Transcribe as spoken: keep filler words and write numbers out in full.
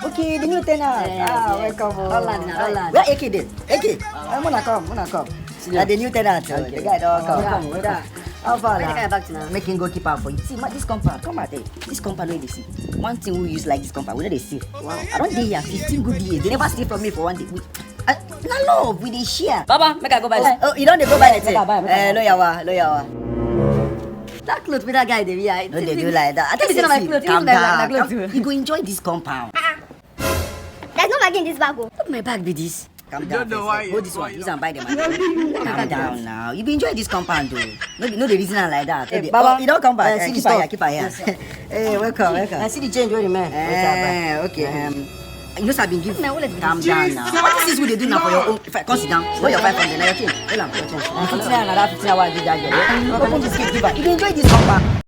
Okay, the new tenant. Yes, Ah, yes. Welcome. Oh. Holland, na Holland. Where A K dey? A K. Ah, mona come, mona come. See, na the new tenant. Oh, the guy don come. Welcome, welcome. How far Where the na? guy back to now? Make him go keep am for you. See, ma, this compound, come out there. This compound wey you dey see. One thing we use like this compound, we no dey see. Wow. I don dey here fifteen good years. They never steal from me for one day. We, I, na love, we dey share. Baba, make I go buy. Oh, you don dey go buy the Make thing? I buy, make I Eh, buy. No yawa, no yawa. That clothes wey that guy dey wear. No dey do like that. I This think is my say, clothes. calm This is my down. clothes. Calm- You go enjoy this compound. There's no bag in this bag. Oh. Not my bag be this. Calm You down. don't know First. why Hold you- this why one. you Use and buy them. Calm down now. You go enjoy this compound though. No be no dey reason am like that. Hey, No dey- Baba. Oh, you don come back. Eh, Eh, see keep the am here. stuff. Keep am here. Hey, welcome, welcome. I see the change wey remain. Eh, okay. Um, you know, so I been give. My wallet be Calm this. down now. What is this we dey do now for your own? If I come sit down, where your five hundred? Now your change. Hold am. Your change. Fifteen naira na that fifteen naira I give that girl. Open this gate, give her. You dey enjoy this compound.